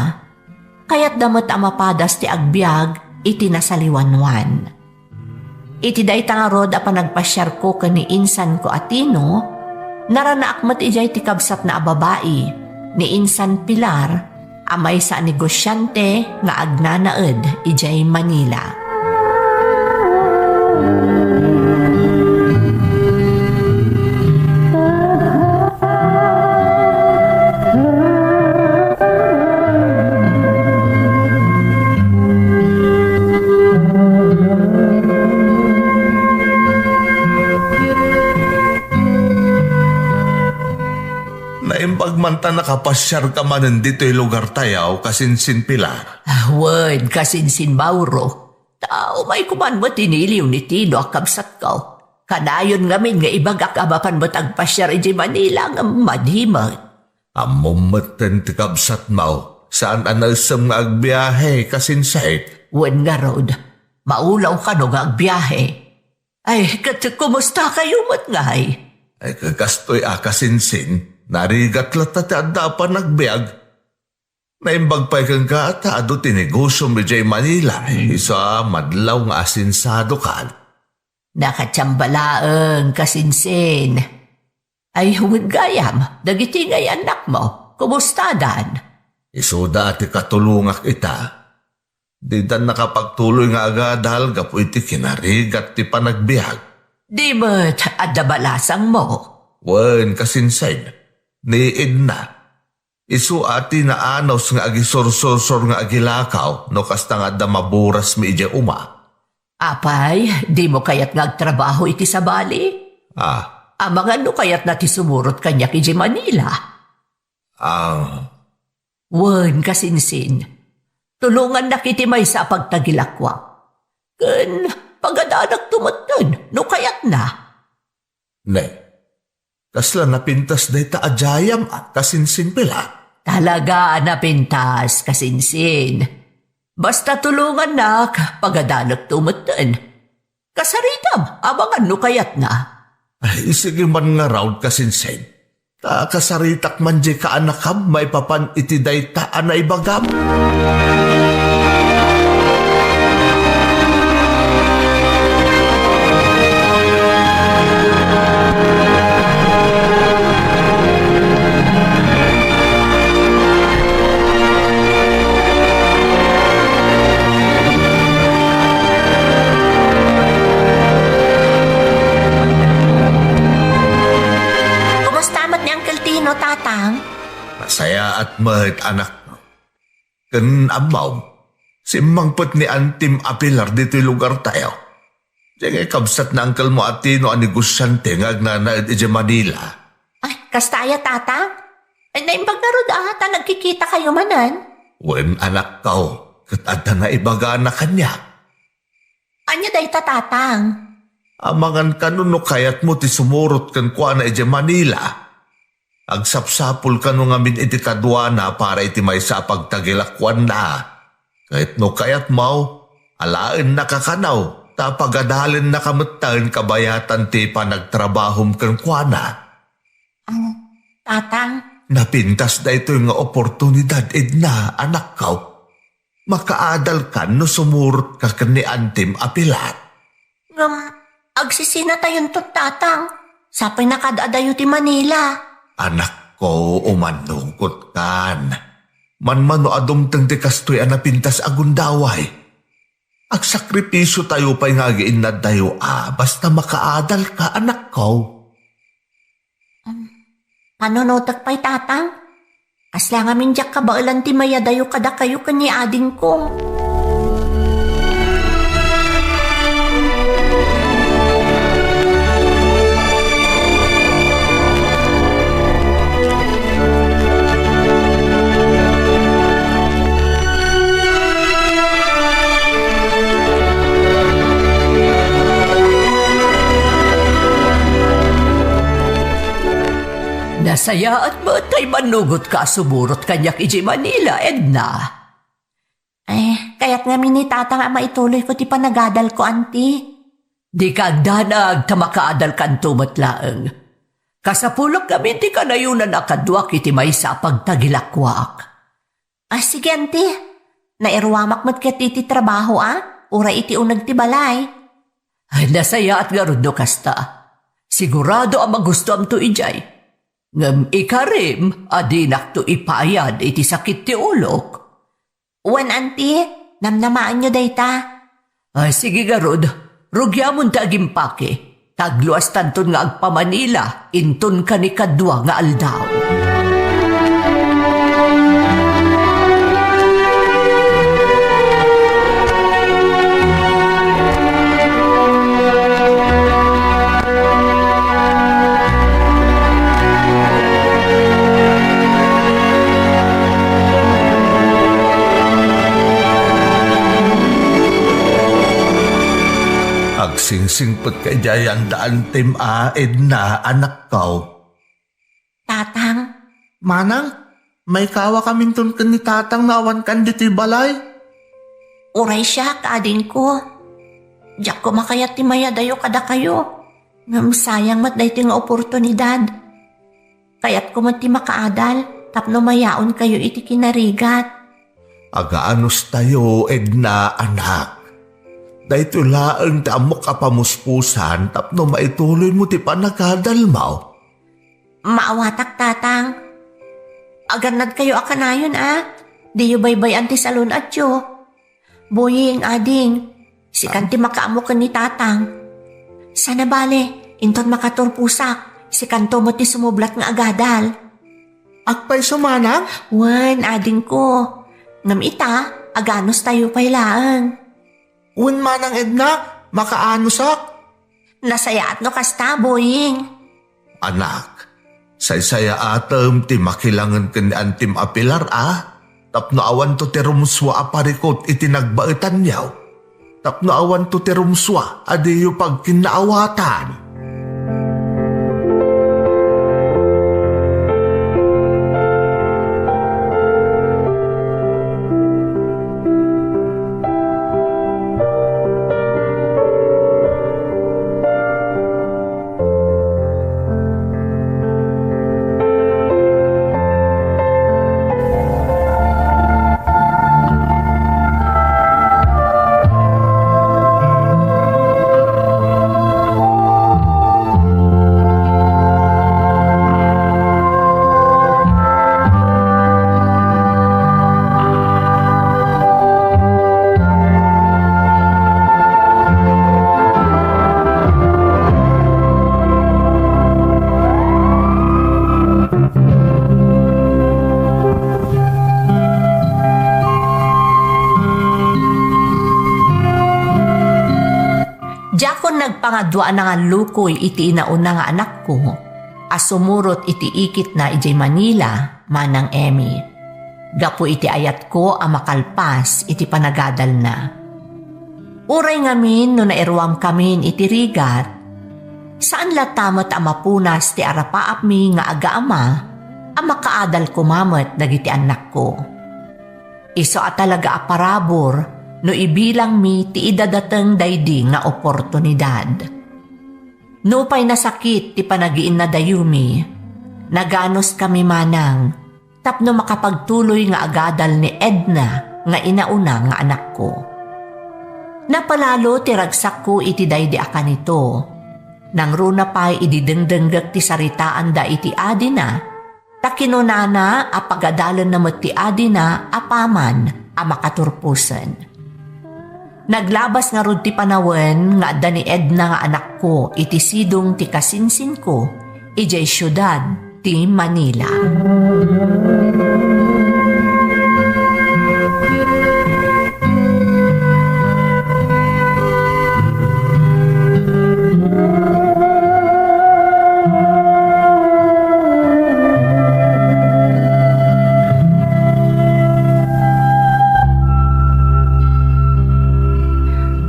kayatda met a mapadas ti agbiag iti nasaliwanwan. Iti dayta ngarud a panagpasiarko ken ni insanko a Tino, naranaak met idiay ti kabsatna a babai, ni insan Pilar, a maysa a negosiante nga agnanaed idiay Manila. Naimbag man ta nakapasiarka manen ditoy lugartayo, kasinsin Pilar. Ah, wen, kasinsin Mauro. Ta umayko man met iniliw ni Tino a kabsatko. Kanayon ngamin nga ibagak a mapan met agpasiar idiay Manila ngem madi met. Ammom metten ti kabsatmo, saan a naessem nga agbiahe, kasinsin. Wen ngarud, maulaw kano nga agbiahe. Ay, ket kumustakayo met ngay? Ay, kastoy a, kasinsin, narigat latta ti adda a panagbiag. Naimbag pay kenka ta adu ti negosiom idiay Manila, isu a madlaw nga asensadokan. Nakatiamba laeng, kasinsin. Ay, wen gayam, dagiti ngay annakmo, kumustadan? Isuda ti katulongak ita. Didan nakapagtuloy nga agadal gapu iti kinarigat ti panagbiag. Di met adda balasangmo? Wen, kasinsin, ni Edna. Isu a ti naanus nga agisursursor nga agilakaw no kasta nga adda maburasmi idiay uma. Apay, dimo kayat nga agtrabaho iti sabali? Ah. Amangan no kayatna ti sumurot kaniak idiay Manila? Ah. Wen, kasinsin. Tulongannak iti maysa a pagtagilakuak. Ken pagadalekto metten no kayatna. Ne, kasla napintas dayta a dayam a kasinsin, Pilar? Talaga a napintas, kasinsin. Basta tulongannak, pagadalekto metten. Kasaritam, amangan no kayatna. Ay, sige man ngarud, kasinsin. Ta kasaritak man diay kaanakam maipapan iti dayta a naibagam. Kumusta met ni Uncle Tino, Tatang? Nasayaat met, anakko. Ken ammom, simmangpet ni Antim a Pilar ditoy lugartayo. Diay nga ikabsat ni uncle mo a Tino a negosiante nga agnanaed idiay Manila. Ay, kasta aya, Tatang? Ay, naimbag ngarud a ta nagkikitakayo manen. Wen, anakko, ket adda naibagana kaniak. Ania dayta, Tatang? Amangan kano no kayatmo ti sumurot kenkuana idiay Manila. Agsapsapul kano ngamin iti kaduana para iti maysa a pagtagilakuanna. Ket no kayatmo, alaennaka kano, ta pagadalennaka metten kabayatan ti panagtrabahom kenkuana. Ah, Tatang? Napintas daytoy nga oportunidad, Edna, anakko. Makaadalkan no sumurotka ken ni Antim a Pilar. Ngem, agsisinatayonto, Tatang. Sapay nakaad-adayo ti Manila. Anakko, umannugotkan. Manmano a dumteng ti kastoy a napintas a gundaway. Agsakripisiotayo pay nga agiinnadtayo a basta makaadalka, anakko. Panunotek pay, Tatang. Kasla ngamin diak kabaelan ti mayadayo kadakayo ken ni adingko. Nasayaat met ta immannugotka a sumurot kaniak idiay Manila, Edna. Eh, kayat ngamin ni Tatang a maituloyko ti panagadalko, Auntie. Dika agdanag ta makaadalkanto met laeng. Kasapulek ngamin ti kanayonan a kaduak iti maysa a pagtagilakuak. Ah, sige, Auntie. Nairuamak met ketdi ti trabaho, a? Uray iti uneg ti balay. Ay, nasayaat ngarud no kasta. Sigurado a magustuamto idiay. Ngem ikarim a dinakto ipayad iti sakit ti ulok. Wen, Auntie, namnamaenyo dayta. Ah, sige ngarud, rugiamon ti agimpake. Tagluastanton nga agpa-Manila inton kanikadua nga aldaw. Agsingsingpet ka idiay anda antim a Edna, anakko. Tatang? Manang, maikawakaminton ken ni Tatang no awankan ditoy balay? Uray siak, adingko. Diak koma kayat ti mayadayo kadakayo. Ngem sayang met daytoy nga oportunidad. Kayatko met ti makaadal tapno mayaonkayo iti kinarigat. Agaanustayo, Edna, anak. Daytoy laeng ti ammok a pamuspusan tapno maituloymo ti panagadalmo. Maawatak, Tatang. Agannadkayo a kanayon, a? Diyo baybay-an ti salun-atyo. Boying, ading, sikan ti makaammo ken ni Tatang. Sana bale, inton makaturposak, sikanto met ti sumublat nga agadal. Agpayso, manang? Wen, adingko. Ngem ita, aganustayo pay laeng. Wen, Manang Edna, makaanusek? Nasayaat no kasta, Boying. Anak, saysayaatem ti makilangen ken ni Antim a Pilar a, tapno awanto ti rumsua a parikut iti nagbaetanyo, tapno awanto ti rumsua a diyo pagkinnaawatan. Diakon nagpangadua a nangallukoy iti inauna nga anakko a sumurot iti ikitna idiay Manila, Manang Emmy, gapu iti ayatko a makalpas iti panagadalna. Uray ngamin no nairuamkamin iti rigat, saan latta met a mapunas ti arapaapmi nga agaama a makaadal koma met dagiti annakko. Isu a talaga a parabur no ibilangmi ti idadateng daydi nga oportunidad. Nupay nasakit ti panagiinnadayonmi, naganuskami manang tapno makapagtuloy nga agadal ni Edna nga inauna nga anakko. Napalalo ti ragsakko iti daydi a kanito. Nangruna pay idi dengdenggek ti saritaanda iti adina, ta kinunana a pagadalenna met ti adina apaman a makaturposen. Naglabas ngarud ti panawen nga adda ni Edna nga anakko iti sidong ti kasinsinko idiay siudad ti Manila.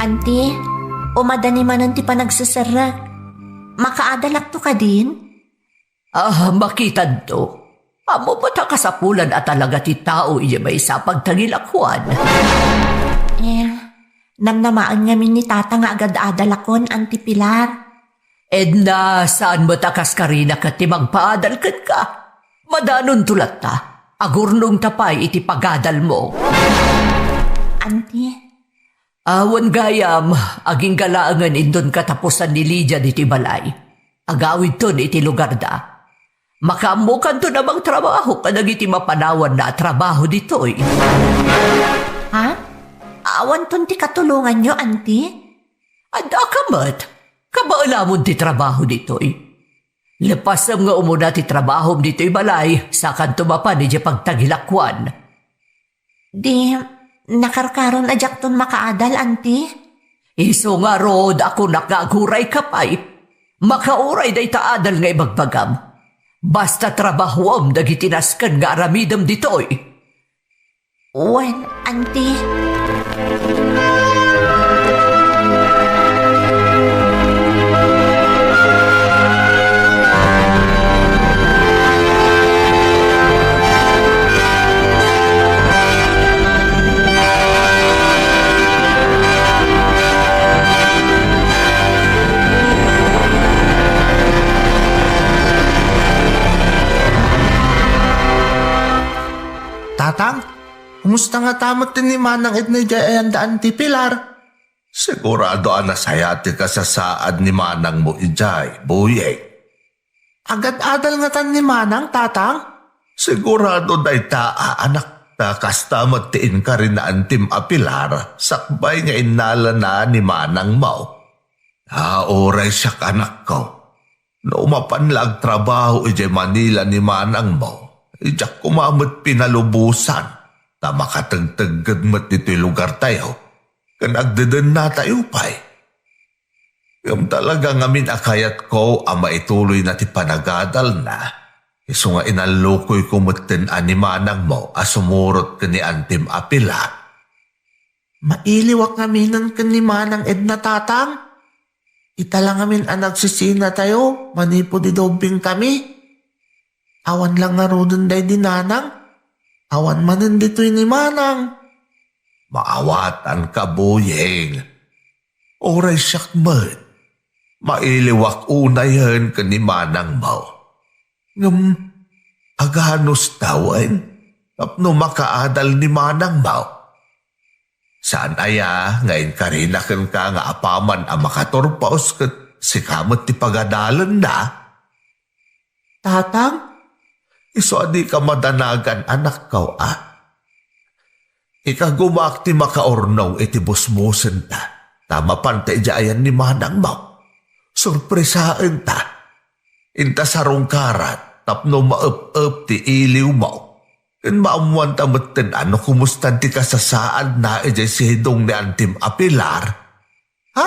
Anti, umadani manen ti panagseserrek. Makaadalakto kadin? Ah, makitanto. Ammom ta kasapulan a talaga ti tao idiay maysa a pagtangilakoan. Eh, namnamaen ngamin ni Tata nga agad-adalakon, Anti Pilar. Edna, saan met a kaskarina ket ti mangpaadal kenka? Madanonto latta. Agurnongta pay iti pagadalmo. Anti? Awan gayam, agingga laengen inton katapusan ni Lydia ditoy balay. Agawidton iti lugarda. Makaammokanton a mangtrabaho kadagiti mapanawanna a trabaho ditoy. Ha? Awanton ti katulonganyo, Anti? Addaka met. Kabaelamon ti trabaho ditoy. Lepasem nga umuna ti trabahom ditoy balay, sakanto mapan idiay pagtangilakoan. Di, nakarkaron a diakton makaadal, Anti? Isu ngarud a kunak nga agurayka pay. Makauray dayta adal nga ibagbagam. Basta trabahuem dagiti nasken nga aramidem ditoy. Wen, Anti. Tatang, kumusta ngata met ti ni Manang Edna idiay ayanda, Anti Pilar? Sigurado a nasayaat ti kasasaad ni manangmo idiay, Boying. Agad-adal ngatan ni Manang, Tatang? Sigurado dayta a anak ta kasta met ti inkari ni Antim a Pilar sakbay nga innalana ni manangmo. Ah, uray siak, anakko. No mapan la agtrabaho idiay Manila ni manangmo, Diak koma met pinalubosan ta makategtegged met ditoy lugartayo ken agdedennatayo pay. Ngem talaga ngamin a kayatko a maituloyna ti panagadalna, isu nga inallukoyko metten a ni manangmo a sumurot ken ni antim a Pilar. Mailiwak ngaminen ken ni Manang Edna, Tatang. Ita la ngamin a nagsisinatayo manipud idubbingkami. Awan la ngaruden daydi nanang. Awan manen ditoy ni Manang. Maawatanka, Boying. Uray siak met, mailiwak unayen ken ni manangmo. Ngem aganos tawen tapno makaadal ni manangmo? Saan aya nga inkarina kenka nga apaman a makaturpos ket sika met ti pagadalenna? Tatang, isu a dika madanagan, anakko, a. Ikagumak ti makaurnong iti busbusenta, ta mapanta idiay ayan ni manangmo. Sorpresaenta. Inta sarungkaran tapno maep-ep ti iliwmo. Ken maammoanta metten a no kumustan ti kasasaadna idiay sidong ni antim a Pilar. Ha?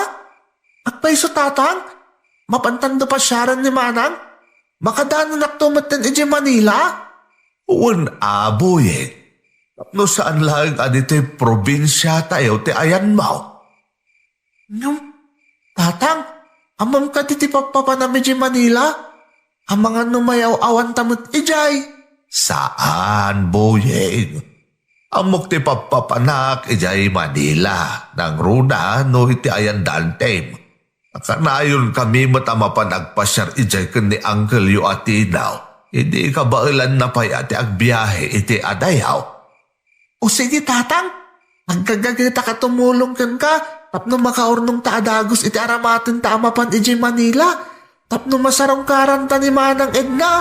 Agpayso, Tatang? Mapantanto pasiaren ni Manang? Makadanonakto metten idiay Manila? Wen, Boying. Tapno saan laeng a ditoy probinsiatayo ti ayanmo. Ngem, Tatang, ammom kadi ti pappapanam idiay Manila? Amangan no mayaw-awanta met idiay? Saan, Boying. Ammok ti pappapanak idiay Manila, nangruna no iti ayan da antim. Kanayon kami met a mapan agpasiar idiay ken ni Uncle Yo a Tino. Idi kabaelanna pay a ti agbiahe iti adayo. O sige, Tatang. Agkagagayta ka tumulong kenka tapno makaurnongta a dagus iti aramatenta a mapan idiay Manila tapno masarungkaranta ni Manang Edna.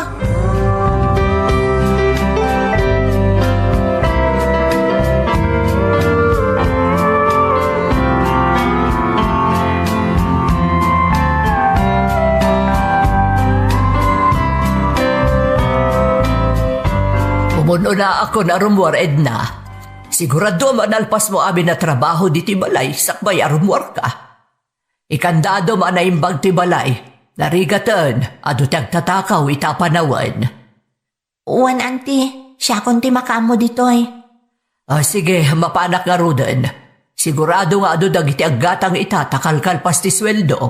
Umun-unaakon a rummuar, Edna. Sigurado a manalpasmo amin a trabaho ditoy balay sakbay a rummuarka. Ikandadom a naimbag ti balay. Narigaten, adu ti agtatakaw ita a panawen. Wen, Auntie, siakon ti makaammo ditoy. Ah, sige, mapanak ngaruden. Sigurado nga adu dagiti aggatang ita ta kalkalpas ti sueldo.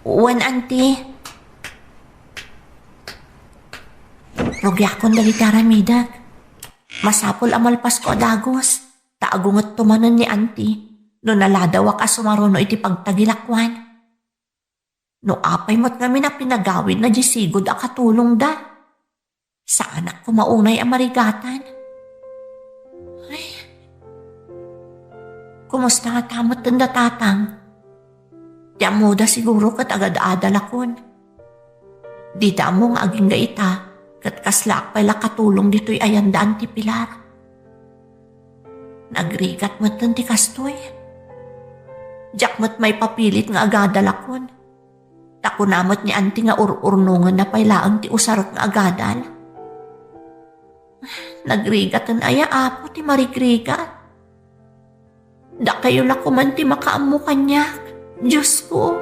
Wen, Auntie. Rugiakon dagiti aramidek. Masapul a malpasko a dagus, ta agungetto manen ni Auntie no naladawak a sumaruno iti pagtagilakuan. No apay met ngamin a pinagawidna diay sigud a katulongda? Saanak koma unay a marigatan. Ay. Kumusta ngata metten da Tatang? Ti ammoda siguro ket agad-adalakon. Dida ammo nga agingga ita, ket kaslaak pay la katulong ditoy ayanda Auntie Pilar. Nagrigat metten ti kastoy. Diak met maipapilit nga agadalakon. Ta kuna met ni Auntie nga ur-urnongenna pay laeng ti usarek nga agadal. Nagrigaten aya, Apo, ti marigrigat? Dakayo la koman ti makaammo kaniak, Diosko.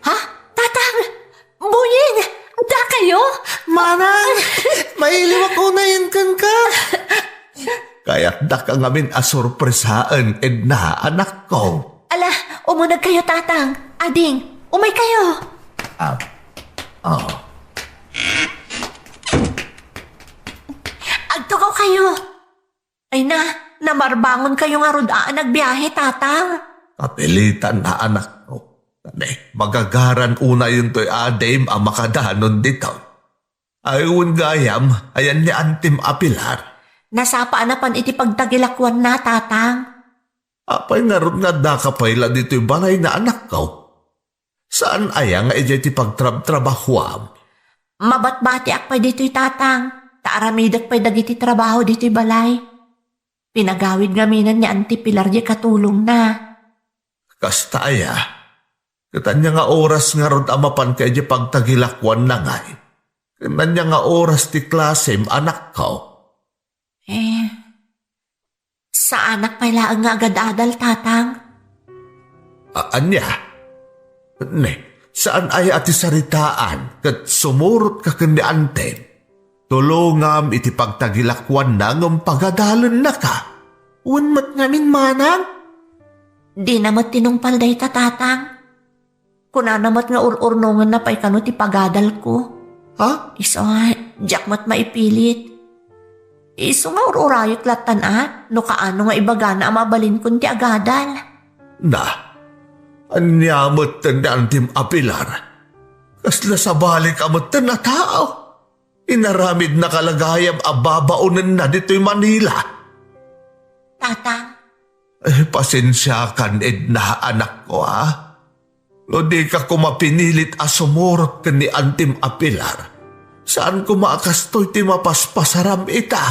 Ha? Tatang! Boying! Adda kayo? Manang! Mailiwak unayen kenka! Kayatdaka ngamin a sorpresaen, Edna, anakko. Ala, umuneg kayo, Tatang. Ading, umay kayo. Ah, oh. Agtugaw kayo. Ay na, namarbangon kayo ngarud a nagbiahe, Tatang. Kapilitan na, anakko. Ne, magagaran unayen toy adim a makadanon dito. Ay, wen gayam, ayan ni Antim a Pilar. Nasapa a napan iti pagtagilakuanna, Tatang. Apay ngarud nga addaka pay la ditoy balay nga anakko? Saan aya nga idiay ti pagtrabtrabahuam? Mabatbatiak pay ditoy, Tatang, ta aramidek pay dagiti trabaho ditoy balay. Pinagawid ngaminen ni Auntie Pilar diay katulongna. Kasta aya? Ket ania nga oras ngarud a mapanka idiay pagtagilakuanna ngay? Ken ania nga oras ti klasem, anakko? Eh, saanak pay laeng nga agad-adal, Tatang. A-, ania? Ne, saan aya a ti saritaan ket sumurotka ken ni Antim? Tulongam iti pagtagilakuanna ngem pagadalennaka. Wen met ngamin, manang? Dina met tinungpal dayta, Tatang. Kunana met nga ur-urnongenna pay kano ti pagadalko. Ha? Isu, diak met maipilit. Isu nga ur-urayek lattan a, no kaano nga ibagana a mabalinkon ti agadal. Na, ania metten ni Antim a Pilar? Kasla sabali ka metten a tao? Inaramidnaka la gayam a babaonenna ditoy Manila. Tatang. Eh, pasensiakan, Edna, anakko, ha? No dika koma pinilit a sumurot ken ni Antim a Pilar, saan koma a kastoy ti mapaspasaram ita.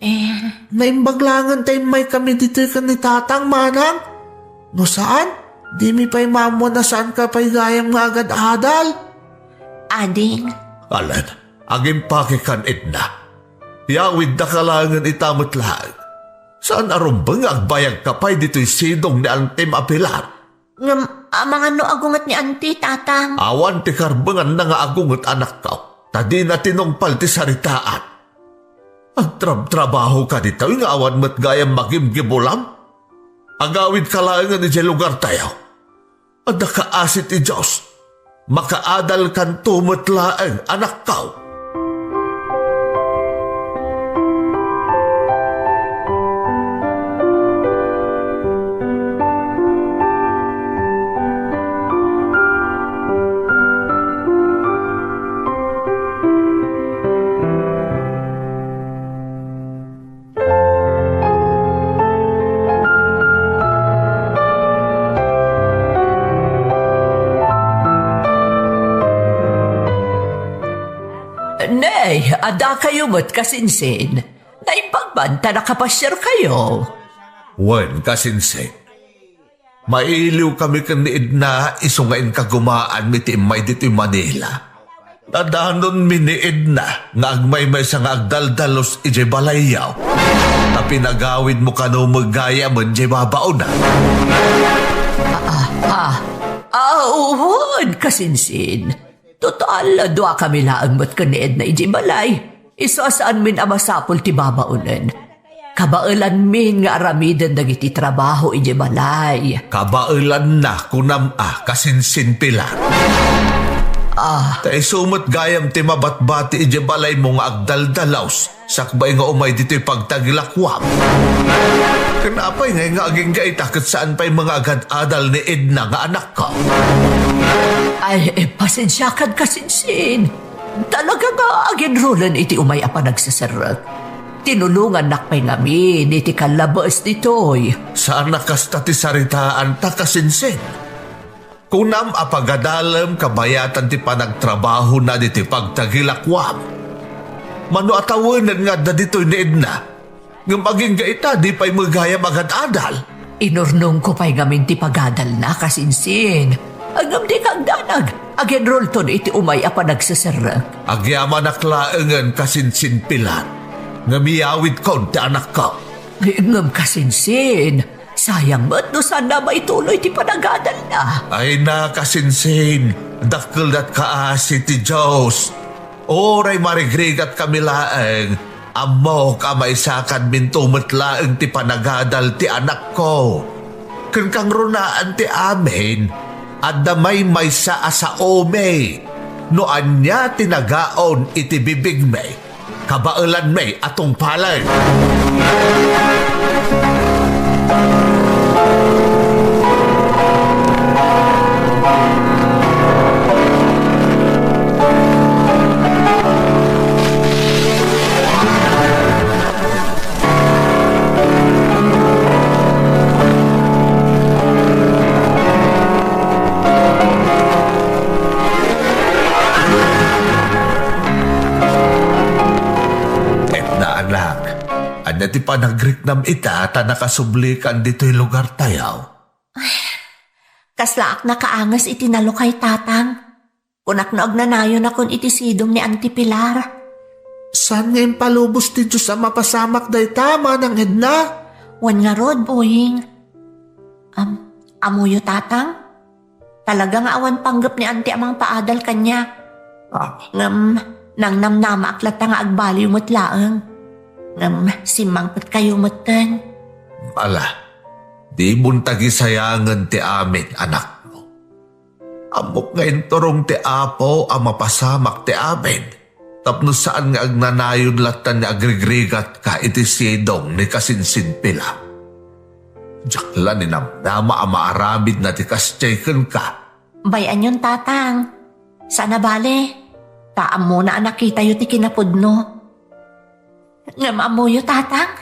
Eh. Naimbag laengen ta immaykami ditoy ken ni Tatang, manang. No saan, dimi pay maammo a saanka pay gayam nga agad-adal. Ading. Alan, agimpakekan, Edna. Iyawiddaka laengen ita met laeng. Saan a rumbeng nga agbayagka pay ditoy sidong ni Antim a Pilar. Ngem, amangan no agunget ni Auntie, Tatang. Awan ti karbenganna nga agunget, anakko, ta dina tinungpal ti saritaan. Agtrabtrabaho ka ditoy nga awan met gayam magimgibulam? Agawidka laengen idiay lugartayo. Adda kaasi ti Dios. Makaadalkanto met laeng, anakko. Nay, adda kayo met kasinsin. Naimbag man ta nakapasiarkayo. Wen, kasinsin. Mailiwkami ken ni Edna isu nga inkagumaanmi ti immay ditoy Manila. Nadanonmi ni Edna nga agmaymaysa nga agdaldalus idiay balayyo. Ta pinagawidmo kano met gayamen diay babaonan. Ah, ah, ah, ah, wen, kasinsin. Total, duakami laeng met ken ni Edna idiay balay. Isu a saanmin a masapul ti babaonen. Kabaelanmin nga aramiden dagiti trabaho idiay balay. Kabaelanna, kunam a, kasinsin Pilar. Ah. Ta isu met gayam ti mabatbati idiay balaymo nga agdaldalus, sakbay nga umay ditoy pagtagilakuam. Ken apay ngay nga agingga ita ket saan pay nga agad-adal ni Edna nga anakko? Ay, eh, pasensiakan, kasinsin. Talaga nga agenrolen iti umay a panagseserrek. Tinulongannak pay ngamin iti kallabes ditoy. Saan a kasta ti saritaan ta, kasinsin. Kunam a pagadalem kabayatan ti panagtrabahona ditoy pagtagilakuam. Mano a tawenen nga adda ditoy ni Edna? Ngem agingga ita, di pay met gayam agad-adal. Inurnongko pay ngamin ti pagadalna, kasinsin. Ngem dika agdanag, agenrolton iti umay a panagseserrek. Agyamanak laengen, kasinsin Pilar. Ngem iyawidkon ti anakko. Ngem kasinsin, sayang met no saanna maituloy ti panagadalna. Ay na, kasinsin, dakkel ket kaasi ti Dios. Uray marigrigatkami laeng, ammok a maisakadminto met laeng ti panagadal ti anakko. Ken kangrunaan ti amin, adda maymaysa a saomi no ania ti nagaon iti bibigmi, kabaelanmi a tungpalen. ti panagriknam ita ta nakasublikan ditoy lugartayo. Kaslaak nakaangas iti nalukay, Tatang. Kunak no agnanayonakon iti sidong ni Auntie Pilar. Saan nga impalubos ti Dios a mapasamak dayta, Manang Edna? Wen ngarud, Boying. Am, amoyo, Tatang? Talaga nga awan panggep ni Auntie a mangpaadal kaniak. Ah. Ngem, nangnamnamaak latta nga agbaliw met laeng. Ngem, simmangpetkayo metten. Ala, di mon tagisayangen ti amin, anakko. Ammok nga inturong ti Apo a mapasamak ti amin, tapno saan nga agnanayon latta nga agrigrigatka iti sidong ni kasinsinpila. Diak la ninamnama a maaramidna ti kasdiay kenka. Bay-anyon, Tatang. Saan a bale, ta ammona a nakitayo ti kinapudno. Ngem ammoyo, Tatang,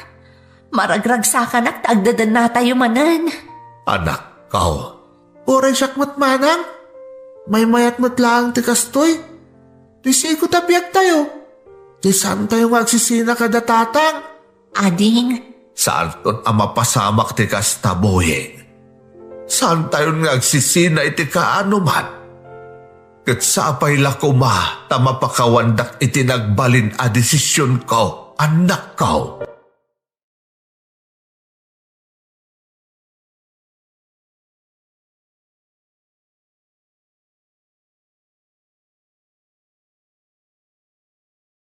maragragsakanak ta agdadannatayo manen. Anakko. Uray siak met, Manang. Maymayat met laeng ti kastoy. Ti siko ta biagtayo. Ti saantayo nga agsisina kada Tatang. Ading. Saanton a mapasamak ti kasta, Boying. Saantayon nga agsisina iti kaanoman. Ket sapay la koma ta mapakawandak iti nagbalin a desisionko, annakko.